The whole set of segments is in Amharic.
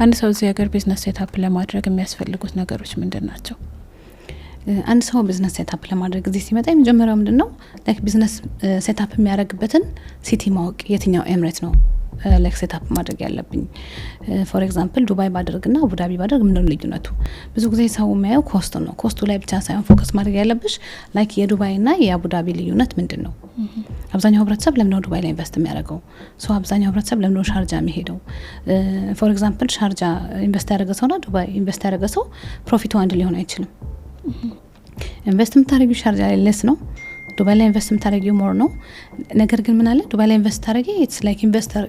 አንድ ሰው እዚህ ሀገር business setup ለማድረግ የሚያስፈልጉት ነገሮች ምንድን ናቸው? አንድ ሰው business setup ለማድረግ እዚህ ሲመጣ የመጀመሪያው ምንድን ነው፣ like business setup የሚያደርግበትን city ማወቅ፣ የትኛው emirate ነው like setup ማድረግ ያለብኝ። For example ዱባይ ባደርግና አቡዳቢ ባደርግ ምንድነው ልዩነቱ? ብዙ ጊዜ ሰው የሚያየው cost ኡን ነው። Cost ኡ ላይ ብቻ ሳይሆን focus ማድረግ ያለብሽ like የዱባይና የአቡዳቢ ልዩነት ምንድን ነው? አብዛኛው ህብረተሰብ ለምንድነው ዱባይ ላይ invest የሚያደርገው? So አብዛኛው ህብረተሰብ ለምንድነው ሻርጃ የሚሄደው? For example ሻርጃ invest ያደረገ ሰውና ዱባይ invest ያደረገ ሰው profit ኡ አንድ ሊሆን አይችልም። Invest የምታደረጊው ሻርጃ ላይ less ነው፣ ዱባይ ላይ invest የምታደረጊው more ነው። ነገር ግን ምን አለ፣ ዱባይ ላይ invest ታደረጊ it's like investor፣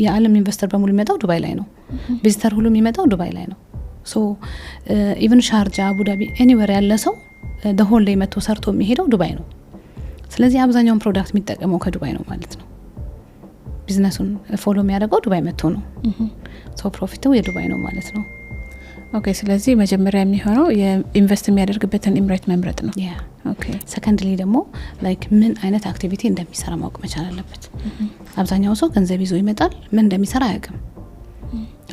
የዓለም investor በሙሉ የሚመጣው ዱባይ ላይ ነው። Visitor ሁሉ የሚመጣው ዱባይ ላይ ነው። So even ሻርጃ፣ አቡዳቢ፣ anywhere ያለ ሰው whole day መጥቶ ሰርቶ የሚሄደው ዱባይ ነው። ስለዚህ አብዛኛውን product የሚጠቀመው ከዱባይ ነው ማለት ነው። Business ኡን follow የሚያደርገው ዱባይ መጥቶ ነው። So profit ኡ የዱባይ ነው ማለት ነው። Okay፣ ስለዚህ መጀመሪያ የሚሆነው የ invest የሚያደርግበትን emirate መምረጥ ነው። Yeah. Secondly ደግሞ like ምን አይነት activity እንደሚሰራ ማወቅ መቻል አለበት። አብዛኛው ሰው ገንዘብ ይዞ ይመጣል፣ ምን እንደሚሰራ አያውቅም።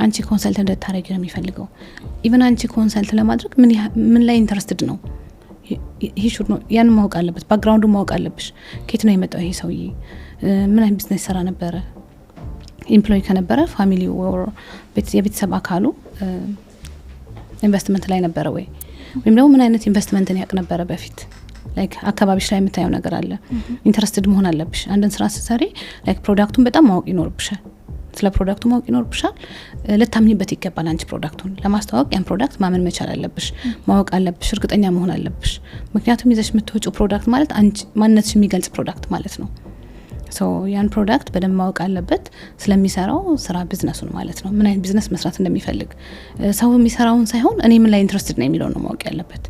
አንቺ consult እንድታደረጊ ነው የሚፈልገው። Even አንቺ consult ለማድረግ ምን ላይ interested ነው he should know፣ ያን ማወቅ አለበት። Background ኡ ማወቅ አለብሽ። ከየት ነው የመጣው ይሄ ሰውዬ? ምን አይነት ቢዝነስ ይሰራ ነበረ? Employee ከነበረ family፣ የቤተሰብ አካሉ ኢንቨስትመንት ላይ ነበረ ወይ? ወይም ደግሞ ምን አይነት ኢንቨስትመንትን ያውቅ ነበረ በፊት? Like አካባቢሽ ላይ የምታየው ነገር አለ። Interested መሆን አለብሽ። አንድን ስራ ስትሰሪ like product ኡን በጣም ማወቅ ይኖርብሻል። ስለ product ኡ ማወቅ ይኖርብሻል። ልታምኚበት ይገባል። አንቺ product ኡን ለማስተዋወቅ ያን product ማመን መቻል አለብሽ፣ ማወቅ አለብሽ፣ እርግጠኛ መሆን አለብሽ። ምክንያቱም ይዘሽ የምትወጪው product ማለት አንቺ ማንነትሽ የሚገልጽ product ማለት ነው። So ያን product በደንብ ማወቅ አለበት፣ ስለሚሰራው ስራ፣ ቢዝነሱን ማለት ነው። ምን አይነት ቢዝነስ መስራት እንደሚፈልግ፣ ሰው የሚሰራውን ሳይሆን እኔ ምን ላይ interested ነኝ የሚለው ነው ማወቅ ያለበት።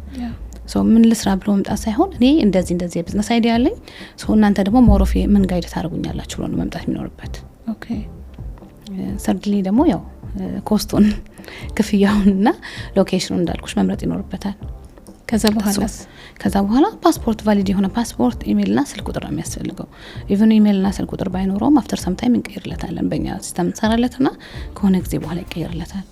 So ምን ልስራ ብሎ መምጣት ሳይሆን እኔ እንደዚህ እንደዚህ የ business idea አለኝ፣ so እናንተ ደግሞ more of ምን guide ታደርጉኛላችሁ ብሎ ነው መምጣት የሚኖርበት። Thirdly ደግሞ ያው cost ኡን፣ ክፍያውንና location ኡን እንዳልኩሽ መምረጥ ይኖርበታል። ከዛ በኋላስ? ከዛ በኋላ ፓስፖርት፣ valid የሆነ ፓስፖርት፣ ኢሜይልና ስልክ ቁጥር ነው የሚያስፈልገው። Even ኢሜይልና ስልክ ቁጥር ባይኖረውም after some time እንቀይርለታለን። በእኛ system እንሰራለትና ከሆነ ጊዜ በኋላ ይቀይርለታል።